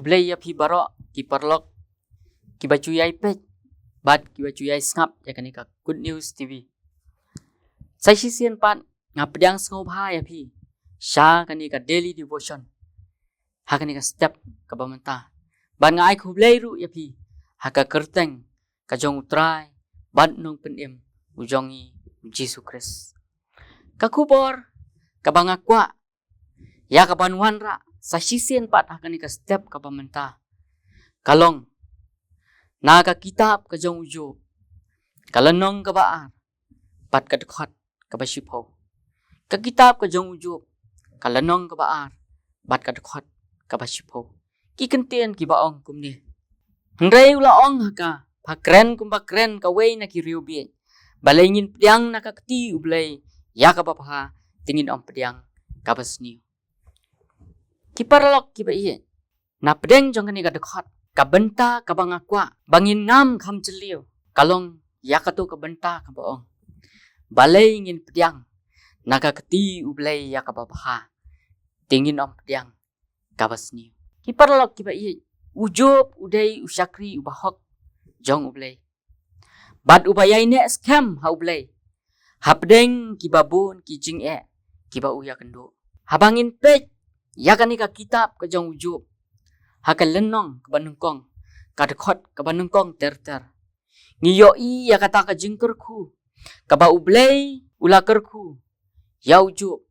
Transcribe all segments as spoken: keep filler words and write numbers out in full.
Blei ïa phi baroh ki paralok kiba ju ïai peit bad kiba ju ïai sngap ïa kane ka Good News T V. Sa shisien pat nga pdiang sngewbha ïa phi sha kane ka daily devotion ha kane ka step kaba mynta. Bad nga ai khublei ruh ïa phi ha ka kyrteng ka jong U Trai bad Nongpynim u jong ngi, U Jisu Khrist. Ka khubor kaba nga kwah ïa kaban wanrah sa shisien pat ha kane ka step kaba mynta ka long na ka kitab ka jong U Job, ka lynnong kaba ar bad ka dkhot kaba shiphew. Ka kitab ka jong U Job, ka lynnong kaba ar bad ka dkhot kaba shiphew. Ki kyntien kiba ong kumne: Hynrei u la ong ha ka, pha kren kumba kren kawei na ki riewbieit, balei ngin pdiang na ka kti U Blei ïa kaba bha, te ngin ym pdiang kaba sniew. Ki paralok kiba ïeit, na pdeng jong kane ka dkhot, ka bynta kaba nga kwah ba ngin ngam kham jylliew ka long ïa kato ka bynta kaba ong, balei ngin pdiang na ka kti U Blei ïa kaba bha, te ngin ym pdiang kaba sniew. Ki paralok kiba ïeit, U Job u dei u shakri uba hok jong U Blei. Bad uba ïaineh skhem ha U Blei hapdeng kiba bun ki jingeh kiba u ïakynduh. Haba ngin peit ïa kane ka kitab ka jong U Job ha ka lynnong kaba nyngkong, ka dkhot kaba nyngkong ter ter, ngi ïohi ïa kata ka jingkyrkhu kaba U Blei u la kyrkhu ïa U Job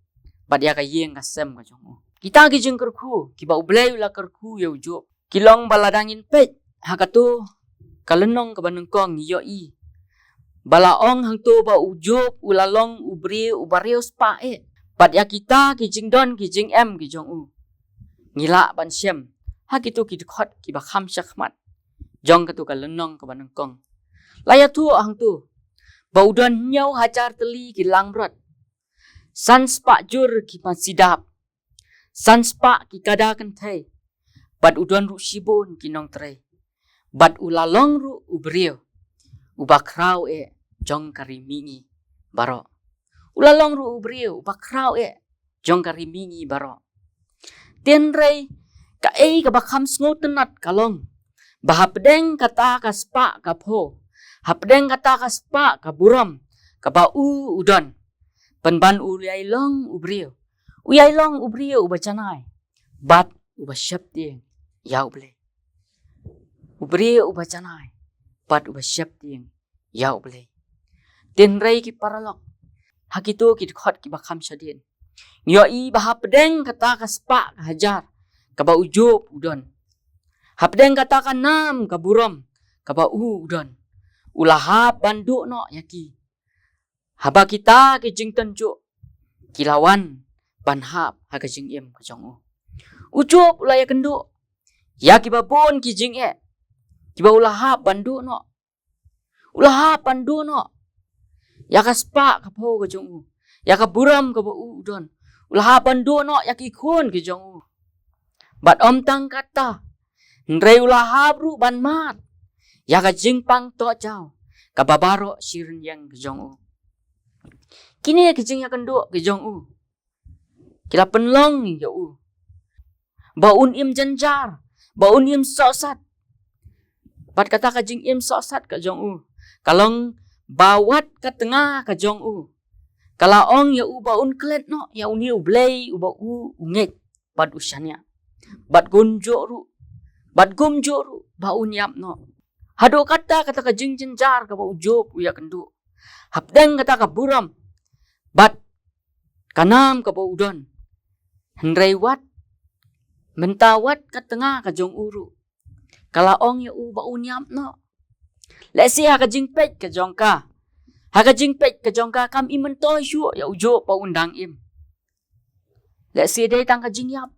bad ïa ka ïing ka sem ka jong u. Kita ki jingkyrkhu kiba U Blei u la kyrkhu ïa U Job ki long ba lada ngin peit ha kato ka lynnong kaba nyngkong, ngi ïohi ba la ong hangto ba U Job u la long u briew uba riewspah eh, bad ïa kita ki jingdon ki jingem ki jong u ngi lah ban shem ha kito ki dkhot kiba kham shakhmat jong kato ka lynnong kaba nyngkong. La ïathuh hangto ba u don hynñiew hajar tylli ki langbrot, san spah jur ki masi dap, san spah ki kada kynthei, bad u don ruh shibun ki nongtrei. Bad u la long ruh u briew uba khraw eh jong ka ri mihngi baroh. U la long ruh u briew uba khraw eh jong ka ri mihngi baroh. Hynrei kaei kaba kham sngewtynnat ka long ba hapdeng kata ka spah ka phew, hapdeng kata ka spah ka burom kaba u u don, pynban u ïai long u briew, u ïai long u briew uba janai bad uba sheptieng ïa U Blei. U briew uba janai bad uba sheptieng ïa U Blei. Hynrei ki paralok, ha kito ki dkhot kiba kham shadien, ngi ïohi ba hapdeng kata ka spah ka hajar kaba U Job u don, hapdeng kata ka nam ka burom kaba u u don, u la hap ban duh noh ïa ki. Haba kita ki jingtynjuh ki la wan ban hap ha ka jingim ka jong u, U Job u la ïakynduh ïa kiba bun ki jingeh kiba u la hap ban duh noh. U la hap ban duh noh ïa ka spah ka phew ka jong u, ïa ka burom kaba u u don. U la hap ban duh noh ïa ki khun ki jong u. Bad ym tang katta, hynrei u la hap ruh ban mad ïa ka jingpang tohjaw kaba baroh shi rynïeng ka jong u. Kine ki jingïakynduh ki jong u ki la pynlong ïa u ba un im jynjar, ba un im sohsat. Bad kata ka jingim sohsat ka jong u ka long ba wat ka tnga ka jong u ka la ong ïa u ba un klet noh ïa une U Blei uba u u ngeit bad u shaniah, bad kumjuh ruh, bad kumjuh ruh ba un ïap noh. Haduh katta kata ka jingjynjar kaba U Job u ïakynduh, hapdeng kata ka burom bad ka nam kaba u don, hynrei wat mynta wat ka tnga ka jong u ruh ka la ong ïa u ba un ïap noh. Lehse ha ka jingpeit ka jong ka, ha ka jingpeit ka jong ka kam i myntoi shuh ïa U Job ba un dang im. Lehse dei tang ka jingïap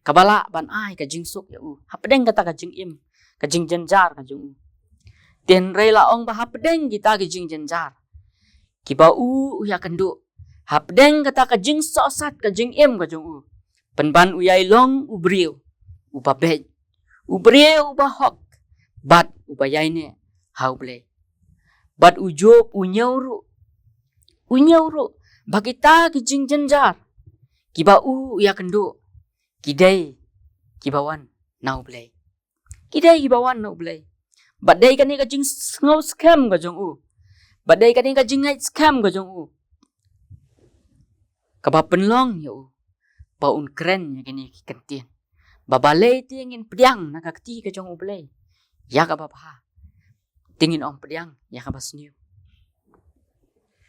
kaba lah ban ai ka jingsuk ïa u hapdeng kata ka jingim, ka jingjynjar ka jong u. Hynrei la ong ba hapdeng kita ki jingjynjar kiba u u ïakynduh, hapdeng kata ka jingsohsat ka jingim ka jong u, pynban u ïai long u briew uba beit, u briew uba hok bad uba ïaineh ha U Blei. Bad U Job u ñiew ruh, u ñiew ruh ba kita ki jingjynjar kiba u u ïakynduh ki dei kiba wan na U Blei. Ki dei kiba wan na U Blei. Bad dei kane ka jingsngew skhem ka jong u. Bad dei kane ka jingngeit skhem ka jong u, kaba pynlong ïa u ba un kren ïa kine ki kyntien. Ba balei te ngin pdiang na ka kti ka jong U Blei ïa kaba bha, te ngin ym pdiang ïa kaba sniew.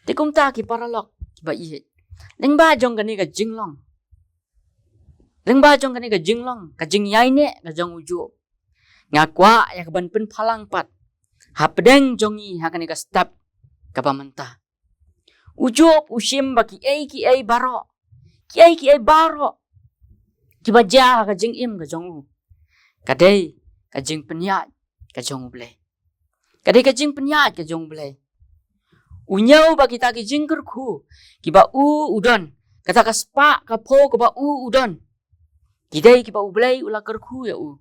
Te kumta ki paralok kiba ïeit, lyngba jong kane ka jinglong, lyngba jong kane ka jinglong ka jingïaineh ka jong u Job, nga kwah ïa kaban pynphalang pat hapdeng jong ngi ha kane ka step kaba mynta. U Job u shim ba kiei kiei baroh, kiei kiei baroh kiba jia ha ka jingim ka jong u, ka dei ka jingpynïaid ka jong U Blei. Ka dei ka jingpynïaid ka jong U Blei. U ñiew ba kita ki jingkyrkhu kiba u u don, kata ka spah ka phew kaba u u don, ki dei kiba U Blei u la kyrkhu ïa u.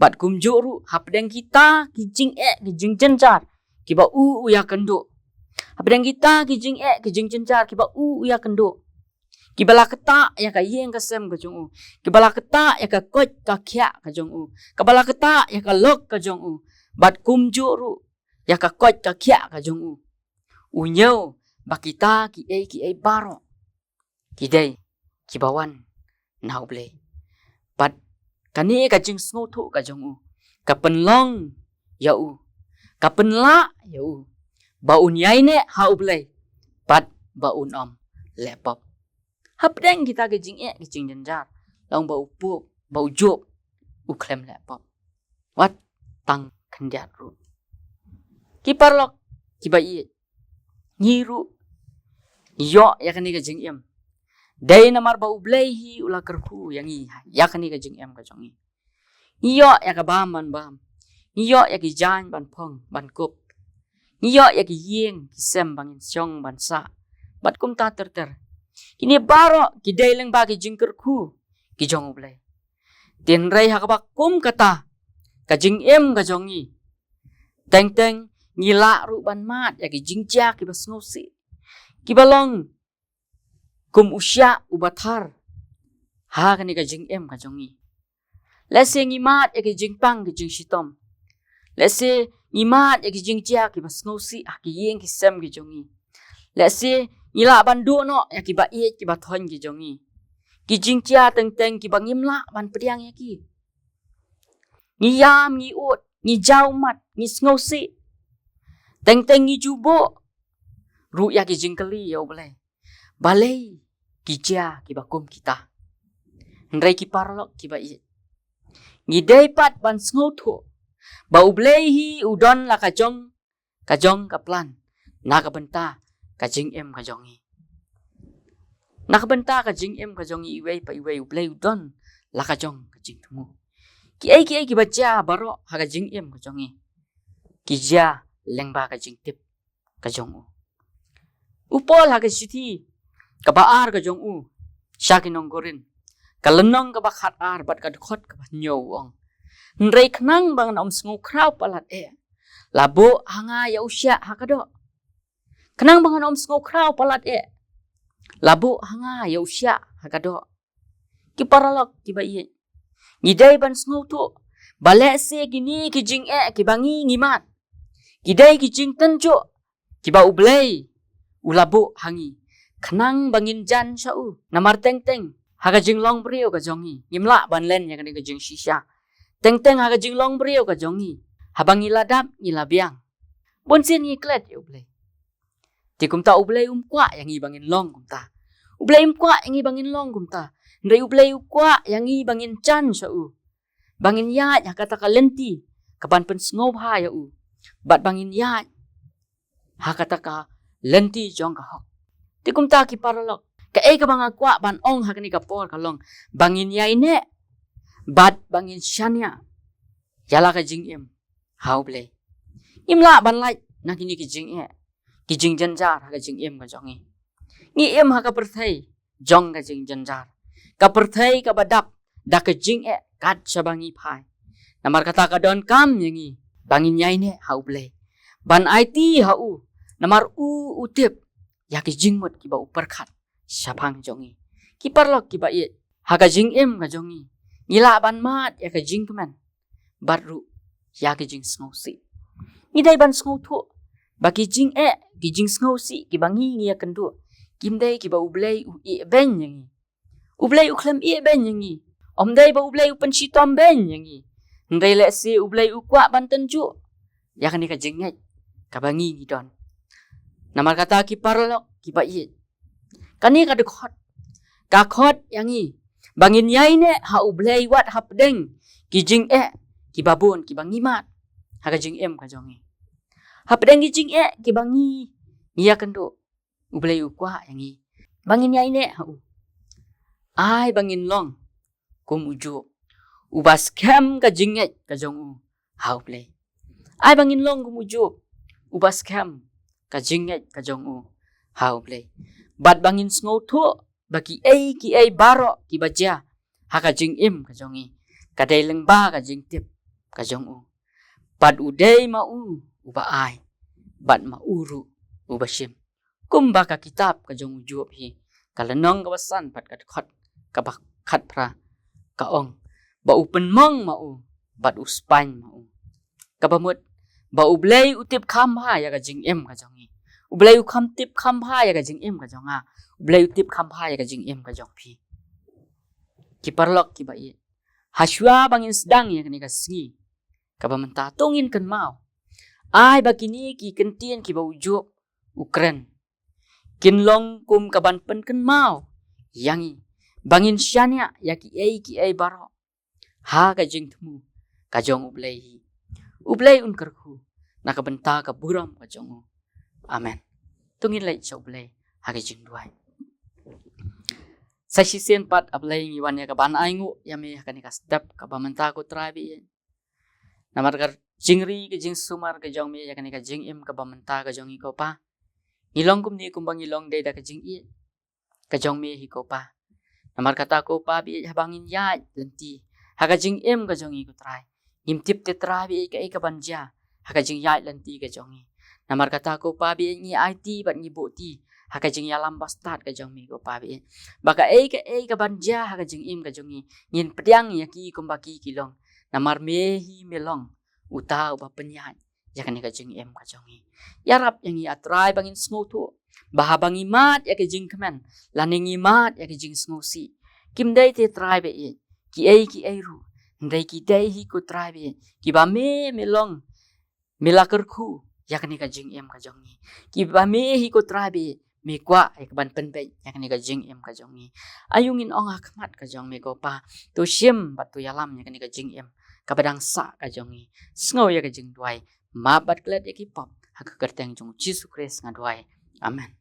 Bad kumjuh ruh hapdeng kita ki jingeh ki jingjynjar kiba u u ïakynduh, hapdeng kita ki jingeh ki jingjynjar kiba u u ïakynduh, kiba la ktah ïa ka ïing ka sem ka jong u, kiba la ktah ïa ka koit ka khiah ka jong u, kiba la ktah ïa ka lok ka jong u, bad kumjuh ruh ïa ka koit ka khiah ka jong u, u ñiew ba kita kiei kiei baroh ki dei kiba wan na U Blei. Bad kane ka jingsngewthuh ka jong u ka pynlong ïa u, ka pynlah ïa u ba un ïaineh ha U Blei bad ba un ym leh pop. Hapdeng kita ki jingeh ki jingjynjar, la ong ba u Job, ba u Job u khlem leh pop, wat tang khyndiat ruh. Ki paralok kiba ïeit, ngi ruh ngi ïoh ïa kane ka jingim dei namar ba U Blei hi u la kyrkhu ïa ngi ïa kane ka jingim ka jong ngi. Ngi ïoh ïa ka bam ban bam, ngi ïoh ïa ki jaiñ ban phong ban kup, ngi ïoh ïa ki ïing ki sem ba ngin shong ban sah, bad kumta ter ter. Kine baroh ki dei lyngba ki jingkyrkhu ki jong U Blei. Hynrei ha kaba kum kata ka jingim ka jong ngi, teng teng ngi lah ruh ban mad ïa ki jingjia kiba sngewsih, kiba long kum u shiah uba thar ha kane ka jingim ka jong ngi. Lehse ngi mad ïa ki jingpang ki jingshitom. Lehse ngi mad ïa ki jingjia kiba sngewsih ha ki ïing ki sem ki jong ngi. Lehse ngi lah ban duh noh ïa kiba ïeit kiba thoiñ ki jong ngi, ki jingjia teng teng kiba ngim lah ban pdiang ïa ki. Ngi ïam, ngi ud, ngi jaw mat, ngi sngewsih. Teng teng ngi ju buh ruh ïa ki jingkylli ïa U Blei, balei ki jia kiba kum kita? Hynrei ki paralok kiba ïeit, ngi dei pat ban sngewthuh ba U Blei hi u don la ka jong, ka jong ka plan na ka bynta ka jingim ka jong ngi. Na ka bynta ka jingim ka jong ngi iwei pa iwei U Blei u don la ka jong ka jingthmu. Kiei kiei kiba jia baroh ha ka jingim ka jong ngi, ki jia lyngba ka jingtip ka jong u. U Paul ha ka shithi kaba ar ka jong u sha ki nong Korinth, ka lynnong kaba khat ar bad ka dkhot kaba hynñiew u ong, hynrei khnang ba ngan ym sngewkhraw palat eh, la buh ha nga ïa u shiah ha ka doh. Khnang ba ngan ym sngewkhraw palat eh, la buh ha nga ïa u shiah ha ka doh. Ki paralok kiba ïeit, ngi dei ban sngewthuh ba lehse kine ki jingeh kiba ngi ngi mad ki dei ki jingtynjuh kiba U Blei u la buh ha ngi khnang ba ngin jan sha u. Namar teng teng ha ka jinglong briew ka jong ngi ngim lah ban len ïa kane ka jingshisha. Teng teng ha ka jinglong briew ka jong ngi, haba ngi la dap ngi la biang, bun sien ngi klet ïa U Blei. Te kumta U Blei um kwah ïa ngi ba ngin long kumta. U Blei um kwah ïa ngi ba ngin long kumta. Hynrei U Blei u kwah ïa ngi ba ngin jan sha u, ba ngin ïaid ha kata ka lynti kaban pynsngewbha ïa u, bad ba ngin ïaid ha kata ka lynti jong ka hok. Te kumta ki paralok, kaei kaba nga kwah ban ong ha kane ka por ka long ba ngin ïaineh bad ba ngin shaniah ïa la ka jingim ha U Blei. Ngim lah ban lait na kine ki jingeh ki jingjynjar ha ka jingim ka jong ngi. Ngi im ha ka pyrthei jong ka jingjynjar, ka pyrthei kaba dap da ka jingeh kat shaba ngi phai. Namar kata ka donkam ïa ngi ba ngin ïaineh ha U Blei, ban aiti ha u, namar u u tip ïa ki jingmut kiba u pyrkhat shaphang jong ngi. Ki paralok kiba ïeit, ha ka jingim ka jong ngi Ngi lah ban mad ïa ka jingkmen bad ruh ïa ka jingsngewsih. Ngi dei ban sngewthuh ba ki jingeh, ki jingsngewsih kiba ngi ngi ïakynduh, kim dei kiba U Blei u ïeh beiñ ïa ngi. U Blei u khlem ïeh beiñ ïa ngi. Ym dei ba U Blei u pynshitom beiñ ïa ngi. Hynrei lehse U Blei u kwah ban tynjuh ïa kane ka jingngeit kaba ngi ngi don. Namar kata ki paralok kiba ïeit, kane ka dkhot ka khot ïa ngi ba ngin ïaineh ha U Blei wat hapdeng ki jingeh kiba bun kiba ngi mad ha ka jingim ka jong ngi. Hapdeng ki jingeh kiba ngi ngi ïakynduh, U Blei u kwah ïa ngi ba ngin ïaineh ha u. Ai ba ngin long kum u Job, uba skhem ka jingngeit ka jong u ha U Blei. Ai ba ngin long kum u Job, uba skhem ka jingngeit ka jong u ha U Blei. Bad ba ngin sngewthuh ba kiei kiei baroh kiba jia ha ka jingim ka jong ngi ka dei lyngba ka jingtip ka jong u. Bad u dei ma u uba ai, bad ma u ruh uba shim. Kumba ka kitab ka jong u Job hi, ka lynnong kaba san bad ka dkhot kaba khatphra, ka ong ba u pynmong ma u bad u spaiñ ma u. Kaba mut ba U Blei u tip kham bha ïa ka jingim ka jong ngi. U Blei u kham tip kham bha ïa ka jingim ka jong nga. U Blei u tip kham bha ïa ka jingim ka jong phi. Ki paralok kiba ïeit, ha shuwa ba ngin sdang ïa kane ka sngi kaba mynta, to ngin kynmaw, ai ba kine ki kyntien kiba u Job u kren kin long kum ka ban pynkynmaw ïa ngi ba ngin shaniah ïa kiei kiei baroh ha ka jingthmu ka jong U Blei hi. U Blei un kyrkhu na ka bynta ka burom ka jong u. Amen. To ngin leit sha U Blei ha ka jingduwai. Sa shisien pat, A Blei, ngi wan ïa ka ban ainguh ïa me ha kane ka step kaba mynta, ko Trai ba ïeit. Namar ka jingri ka jingsumar ka jong me ïa kane ka jingim kaba mynta ka jong ngi, ko Pa, ngi long kumne kumba ngi long dei da ka jingïeit ka jong me hi, ko Pa. Namar kata, ko Pa ba ïeit, haba ngin ïaid lynti ha ka jingim ka jong ngi, ko Trai, ngim tip te, Trai ba ïeit, kaei ka ban jia ha ka jingïaid lynti ka jong ngi. Namar kata, ko Pa ba ïeit, ngi aiti bad ngi buhti ha ka jingïalam bastad ka jong me, ko Pa ba ïeit, ba kaei kaei ka ban jia ha ka jingim ka jong ngi, ngin pdiang ïa ki kumba ki ki long. Namar me hi me long uta uba pynïaid ïa kane ka jingim ka jong ngi. Ïarap ïa ngi, A Trai, ba ngin sngewthuh ba haba ngi mad ïa ka jingkmen lane ngi mad ïa ka jingsngewsih, kim dei te, Trai ba ïeit, kiei kiei ruh, hynrei ki dei hi, ko Trai ba ïeit, kiba me, me long, me la kyrkhu ïa kane ka jingim ka jong ngi. Kiba me hi, ko Trai ba ïeit, me kwah ïa ka ban pynbeit ïa kane ka jingim ka jong ngi. Aïu ngin ong ha khmat ka jong me, ko Pa, to shim bad to ïalam ïa kane ka jingim kaba dang sah ka jong ngi. Sngew ïa ka jingduwai, map bad klet ïa ki pop, ha ka kyrteng jong U Jisu Khrist nga duwai. Amen.